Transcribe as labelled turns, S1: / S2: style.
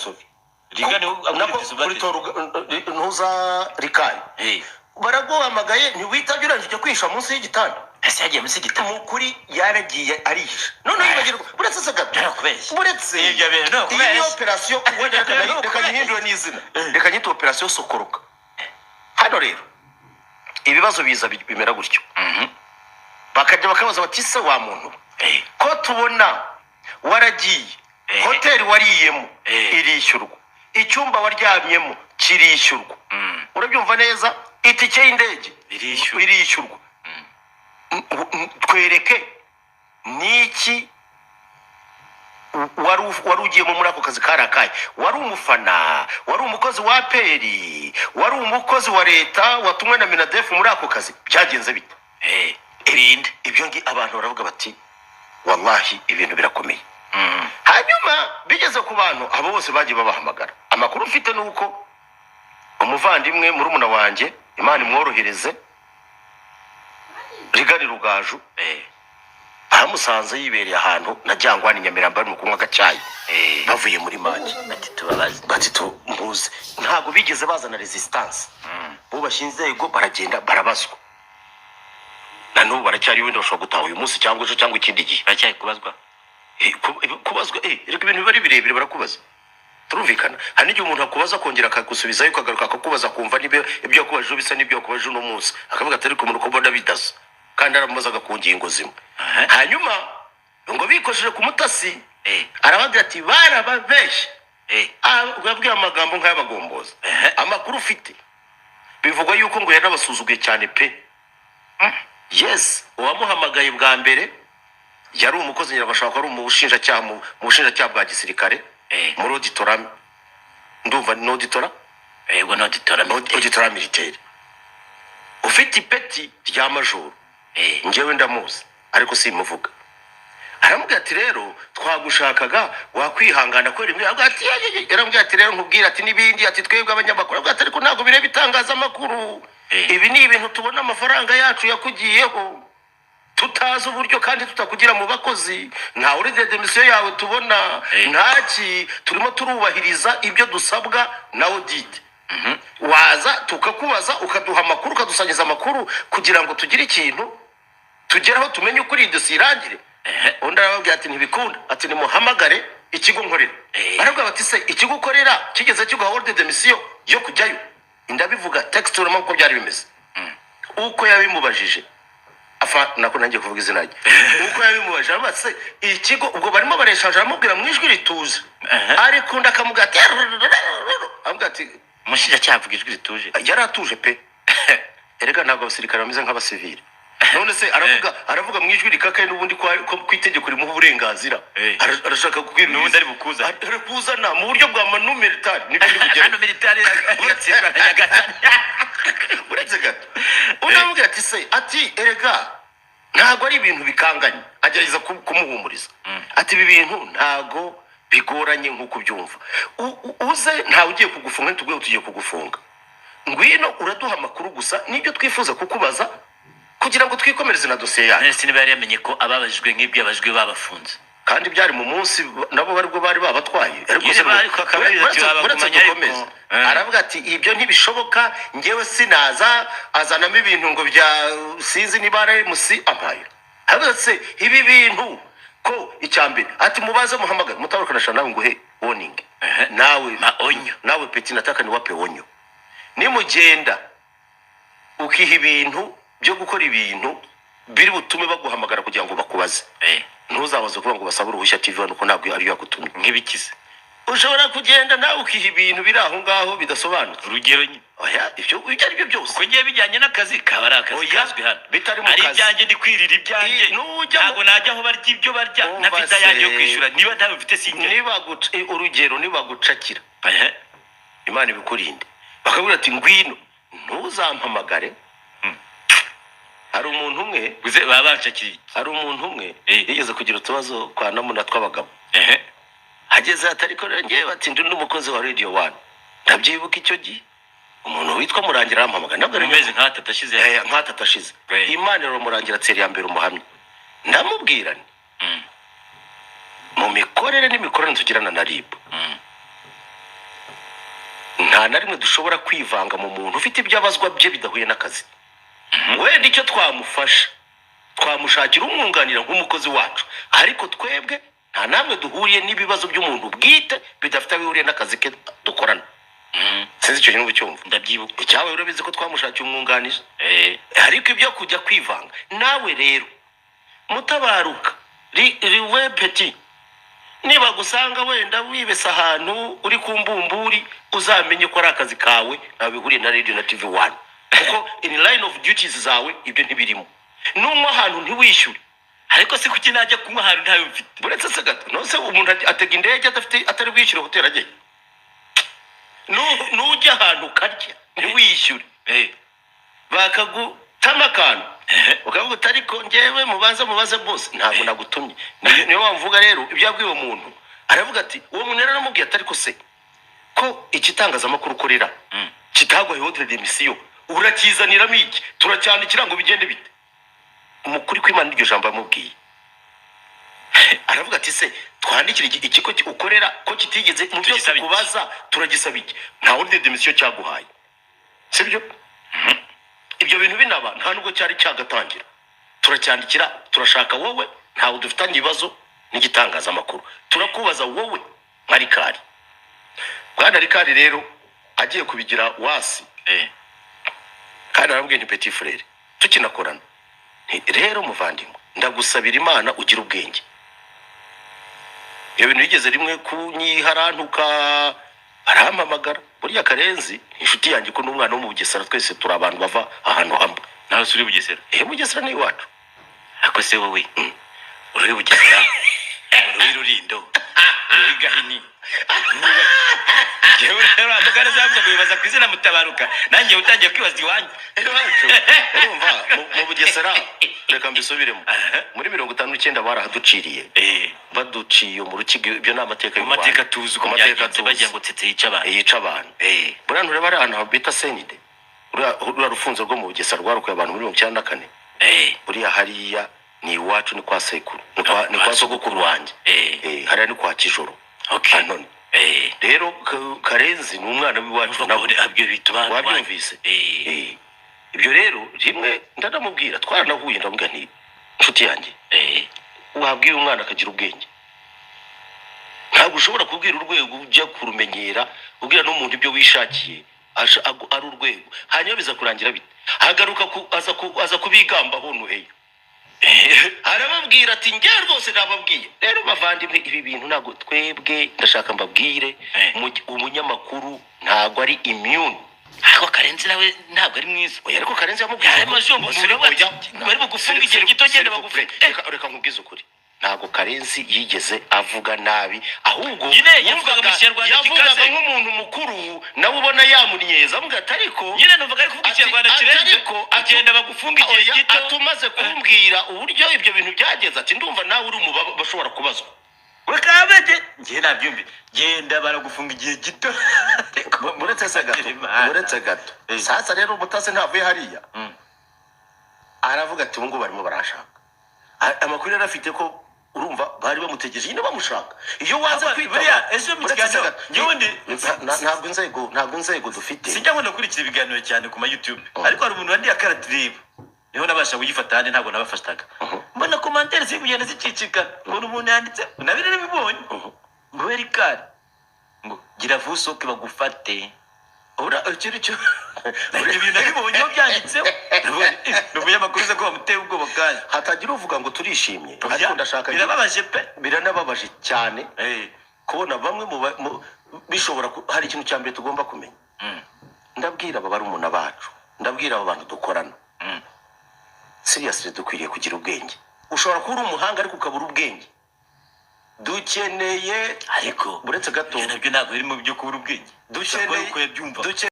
S1: Gasobi Rigani.
S2: Nako kuri ntuza rikani baraguhamagaye, ntiwitabye, urangije ujya kwihisha munsi y'igitanda.
S1: Ese yagiye munsi y'igitanda?
S2: Mu kuri yaragiye arihisha, noneho yibagirwa. Uretse se gato.
S1: Narakubeshye.
S2: Uretse
S1: Ibyo bintu ni
S2: iyi ni
S1: ukubeshya.
S2: Operasiyo wenda reka nyihindure n'izina, reka nyite operasiyo sokoroka. Hano rero ibibazo biza bimera gutyo, bakajya bakabaza bati: "Se wa muntu we, ko tubona waragiye, hoteli wariyemo irishyurwa, icyumba waryamyemo kirishyurwa, urabyumva neza, itike y'indege
S1: Irishyurwa.
S2: irishyurwa, twereke niki wari ugiyemo muri ako kazi? Kari akahe? Wari umufana? Wari umukozi wa APR? Wari umukozi wa leta watumwe na MINADEF muri ako kazi? Byagenze bite?"
S1: Irinde.
S2: Ibyo ngi abantu baravuga bati: "Wallahi ibintu birakomeye." Hanyuma bigeze ku bantu abo bose bagiye babahamagara. Amakuru mfite ni uko umuvandimwe murumuna wanjye, Imana imworohereze, Rigari Rugaju, bamusanze yibereye ahantu na Jyangwani Nyamirambo, bari mu kunywa agacyayi, bavuye muri match.
S1: Bati: "Tubabaze."
S2: Bati: "Muze." Ntabwo bigeze bazana resistance, bubashye inzego, baragenda barabazwa. Na n'ubu baracyari, wenda bashobora gutaha uyu munsi cyangwa ejo cyangwa ikindi gihe.
S1: Baracyari kubazwa?
S2: Kubazwa, reka ibintu biba ari birebire, barakubaza, turumvikana. Hari n'igihe umuntu akubaza akongera akagusubizayo, ukagaruka akakubaza, akumva niba ibyo yakubajije bisa n'ibyo yakubajije uno munsi, akavuga ati: "Ariko umuntu uko mbona bidasa," kandi aramubazaga ku ngingo zimwe. Hanyuma ngo bikojeje ku mutasi, arababwira ati: "Barababeshye." Yabwiye amagambo nk'ay'abagombozi. Amakuru ufite, bivugwa yuko ngo yanabasuzuguye cyane pe. Yes, uwamuhamagaye bwa mbere yari umukozi, nyirabashaka ari mu bushinjacyaha, mu bushinjacyaha bwa gisirikare, muri auditorat, ndumva ni auditorat.
S1: Yego, ni auditorat.
S2: Auditorat militaire, ufite ipeti rya majoro. Njyewe ndamuzi ariko simuvuga. Aramubwira ati: "Rero twagushakaga, wakwihangana kubera imwe." Aravuga ati: "Ye, ye, ye." Yaramubwira ati: "Rero nkubwira," ati n'ibindi, ati: "Twebwe abanyamakuru." Aravuga ati: "Ariko ntabwo bireba itangazamakuru. Ibi ni ibintu tubona amafaranga yacu yakugiyeho tutazi uburyo kandi tutakugira mu bakozi, nta ordre de mission yawe tubona, ntaki. Turimo turubahiriza ibyo dusabwa na audit. Waza tukakubaza, ukaduha amakuru, ukadusangiza amakuru kugira ngo tugire ikintu tugeraho, tumenye ukuri, iyi dosiye irangire." Undi arababwira ati: "Ntibikunda." Ati: "Nimuhamagare ikigo nkorera." Baravuga bati: "Se ikigo ukorera kigeze kiguha ordre de mission yo kujyayo?" Ndabivuga text, urimo uko byari bimeze, uko yabimubajije. Afa nako nanjye kuvuga izina rye, uko yabimubajije, aravuga ati: "Se ikigo?" Ubwo barimo bareshanje, aramubwira mu ijwi rituje, ariko undi akamubwira ati, aramubwira ati
S1: Umushinjacyaha avuga ijwi rituje?
S2: Yari atuje pe. Erega ntabwo abasirikare bameze nk'abasivili. None se aravuga mu ijwi rikakaye, n'ubundi ko itegeko rimuha uburenganzira. Arashaka kubwira
S1: N'ubundi ari bukuzane.
S2: Ari kuzana mu buryo bwa manu militari, nibyo ndi bugere.
S1: Hano militari igatsindwa na Nyagatare.
S2: Uretse gato, undi aramubwira ati: "Se," ati: "erega ntabwo ari ibintu bikanganye." Agerageza kumuhumuriza, ati: "Ibi bintu ntabwo bigoranye nk'uko ubyumva. Uze, ntawe ugiye kugufunga, ntitubwiye ngo tugiye kugufunga. Ngwino uraduha amakuru gusa, nibyo twifuza kukubaza kugira ngo twikomereze na dosiye yacu."
S1: None se niba yari yamenye ko ababajijwe nk'ibyo yabajijwe babafunze?
S2: Kandi byari mu munsi nabo baribwo bari babatwaye, ariko
S1: Nyine
S2: se
S1: ariko akaba yagize ati:
S2: uretse
S1: "Babagumanye," ariko
S2: dukomeze. Aravuga ati: "Ibyo ntibishoboka, njyewe sinaza." Azanamo ibintu ngo bya sinzi niba ari musi ampaye. Aravuga ati: "Se ibi bintu ko icya mbere," ati: "Mubaze, muhamagare mutabarukanasha." Nawe nguhe warning. Nawe
S1: Maonyo.
S2: Nawe petit, nataka niwape onyo. Nimugenda ukiha ibintu byo gukora ibintu biri butume baguhamagara kugira ngo bakubaze, ntuzabaze kuvuga ngo basabe uruhushya TV One, kuko ntabwo ariyo yagutumye.
S1: Nk'ibikize?
S2: Ushobora kugenda nawe ukiha ibintu biri aho ngaho bidasobanutse.
S1: Urugero nyine?
S2: Oya, ibyo ari byo byose.
S1: Kuko ngiye bijyanye n'akazi, kaba ari akazi
S2: Oya,
S1: kazwi hano.
S2: bitari mu
S1: Ari
S2: kazi.
S1: ibyanjye, ndi kwirira ibyanjye.
S2: Nujya mu
S1: Ntabwo najya aho barya ibyo barya
S2: Umva
S1: ntafite ayanjye yo
S2: se.
S1: kwishyura. Niba ntawe mfite, sinjye.
S2: Urugero, nibagucakira, Imana ibikurinde, bakabwira ati: "Ngwino," ntuzampamagare. Hari umuntu umwe
S1: Uze baba banshakiriye iki?
S2: Hari umuntu umwe yigeze kugira utubazo kwa namuna tw'abagabo, ageze ati: "Ariko rero ngewe," bati, "ndi n'umukozi wa Radio One." Ndabyibuka icyo gihe umuntu witwa Murangira arampamagara, ntabwo ari
S1: Mu mezi nk'atatu ashize.
S2: Nk'atatu ashize. Imana iramurangira tseri ya mbere umuhamya. Ndamubwira nti mu mikorere n'imikoranire tugirana na RIB, Nta na rimwe dushobora kwivanga mu muntu ufite ibyo abazwa bye bidahuye n'akazi. Wenda icyo twamufasha, twamushakira umwunganira nk'umukozi wacu, ariko twebwe nta namwe duhuriye n'ibibazo by'umuntu bwite bidafite aho bihuriye n'akazi ke dukorana. Sinzi icyo kintu ucyumva.
S1: Ndabyibuka.
S2: Icyabaye, urabizi ko twamushakiye umwunganizi. Ariko ibyo kujya kwivanga nawe rero, Mutabaruka, riwe peti, niba gusanga wenda wibesa ahantu uri ku mbumburi, uzamenye ko ari akazi kawe, ntawe bihuriye na radio na TV One, kuko in line of duties zawe ibyo ntibirimo. Nunywa ahantu ntiwishyure.
S1: Ariko se kuki najya kunywa ahantu ntayo mfite?
S2: Buretse se gato, nose umuntu atega indege adafite, atari bwishyure hoteli ajyayo? Nujya ahantu ukarya ntiwishyure, bakagutama akantu, ukavuga uti: "Ariko njyewe mubanze mubaze bose, ntabwo nagutumye." Niyo mpamvu mvuga rero ibyo yabwiye uwo muntu, aravuga ati uwo muntu yaramubwiye ati: "Ariko se ko igitangazamakuru ukorera kitaguhaye ordre de mission, urakizaniramo iki? Turacyandikira ngo bigende bite?" Mu kuri kw'Imana, iryo jambo yamubwiye, aravuga ati: "Se twandikire ikigo ukorera ko kitigeze mu byo
S1: Tugisaba iki?
S2: tukubaza, turagisaba iki? Nta ordre de mission cyaguhaye." Sibyo? Ibyo bintu binaba nta nubwo cyari cyagatangira. Turacyandikira, turashaka wowe, ntawe dufitanye ibibazo n'igitangazamakuru, turakubaza wowe nka Rikari. Bwana Rikari rero agiye kubigira wasi. Kandi arambwiye nti: "Petit frère, tukinakorana." Nti: "Rero muvandimwe, ndagusabira Imana ugira ubwenge." Ibyo bintu bigeze rimwe kunyiharantuka, arampamagara. Buriya Karenzi ni inshuti yanjye, ko n'umwana wo mu Bugesera, twese turi abantu bava ahantu hamwe.
S1: Nawe si uri Bugesera?
S2: Eh, Bugesera ni iwacu.
S1: Ariko se wowe uri Bugesera, uri Rurindo, uri Gahini? Njyewe rero amagare zavuze ngo bibaza ku izina Mutabaruka, nanjye utangiye kwibaza iwanyu.
S2: Iwacu, urumva, mu Bugesera, reka mbisubiremo, muri 59 barahaduciriye. Baduciye mu Rukiga, ibyo ni amateka y'u
S1: Mu mateka
S2: Rwanda.
S1: tuzi uko
S2: Mu mateka
S1: byagenze, bagira ngo
S2: tuzi.
S1: tsetse yice abantu.
S2: Yica abantu. Buriya ntureba ari ahantu bita Senide, ruriya rufunzo rwo mu Bugesera rwarokoye abantu muri 94. Buriya hariya ni iwacu, ni kwa sekuru, ni kwa sogokuru wanjye. Hariya ni kwa Kijoro. Anoni. Rero Karenzi ni umwana w'iwacu
S1: Urumva ko
S2: nawe.
S1: ibyo bituma
S2: Wabyumvise? Ibyo rero rimwe ndanamubwira, twaranahuye, ndamubwira nti: "Nshuti yanjye, wabwiye umwana akagira ubwenge. Ntabwo ushobora kubwira urwego ujya kurumenyera, ubwira n'umuntu ibyo wishakiye, ari urwego, hanyuma biza kurangira bite?" Hagaruka aza kubigambaho nuheyo, arababwira ati: "Njye rwose nababwiye." Rero bavandimwe, ibi bintu ntabwo twebwe, ndashaka mbabwire, umunyamakuru ntabwo ari immune.
S1: Ariko Karenzi nawe ntabwo ari mwiza.
S2: Oya, ariko Karenzi yamubwiye
S1: Yari amaze uwo muntu
S2: Oya,
S1: bari bugufunga igihe gito, genda bagufunge.
S2: Reka nkubwize ukuri, ntabwo Karenzi yigeze avuga nabi, ahubwo
S1: Nyine yavugaga mu Kinyarwanda
S2: yavugaga
S1: gikaze.
S2: nk'umuntu mukuru, nawe ubona yamunyeza, avuga ati: "Ariko"
S1: Nyine numvaga ari kuvuga Ikinyarwanda kirenze.
S2: Ariko
S1: Genda bagufunga igihe
S2: Oya,
S1: gito.
S2: atumaze kumbwira uburyo ibyo bintu byagenze, ati: "Ndumva nawe uri mu bashobora kubazwa."
S1: Wekabege ngiye nabyumve, genda baragufunga igihe gito.
S2: Uretse se gato.
S1: Imana.
S2: Uretse gato. Sasa rero Mutasi ntavuye hariya, aravuga ati: "Ubu ngubu barimo barashaka." Amakuru yari afite ko, urumva, bari bamutegereje nyine bamushaka iyo waza
S1: Aba-
S2: kwitaba.
S1: Buriya ejo mu
S2: Uretse se
S1: kiganiro,
S2: gato.
S1: njyewe
S2: Ntabwo inzego dufite.
S1: Sinjya nkunda gukurikira ibiganiro cyane ku ma YouTube, ariko hari umuntu wandiye akaradiba, niho nabasha kugifata, ahandi ntabwo nabafataga. Mbona commentaires ziri kugenda zicicikana, mbona umuntu yanditse, nabyo narabibonye, ngo werikari, ngo gira vuba usohoke bagufate.
S2: Ura ikintu cyo
S1: Ibyo bintu nabibonyeho byanditseho. Nabonye, ni umunyamakuru uzi ko bamuteye ubwoba kandi
S2: hatagira uvuga ngo turishimye, ariko ndashaka
S1: Birababaje pe.
S2: Biranababaje cyane kubona bamwe mu bishobora hari ikintu cya mbere tugomba kumenya. Ndabwira aba barumuna bacu, ndabwira aba bantu dukorana, seriously, dukwiriye kugira ubwenge. Ushobora kuba uri umuhanga ariko ukabura ubwenge. Dukeneye
S1: Ariko
S2: uretse gato.
S1: Ibyo nabyo ntabwo biri mu byo kubura ubwenge.
S2: Dukeneye
S1: uko yabyumva.
S2: Dukeneye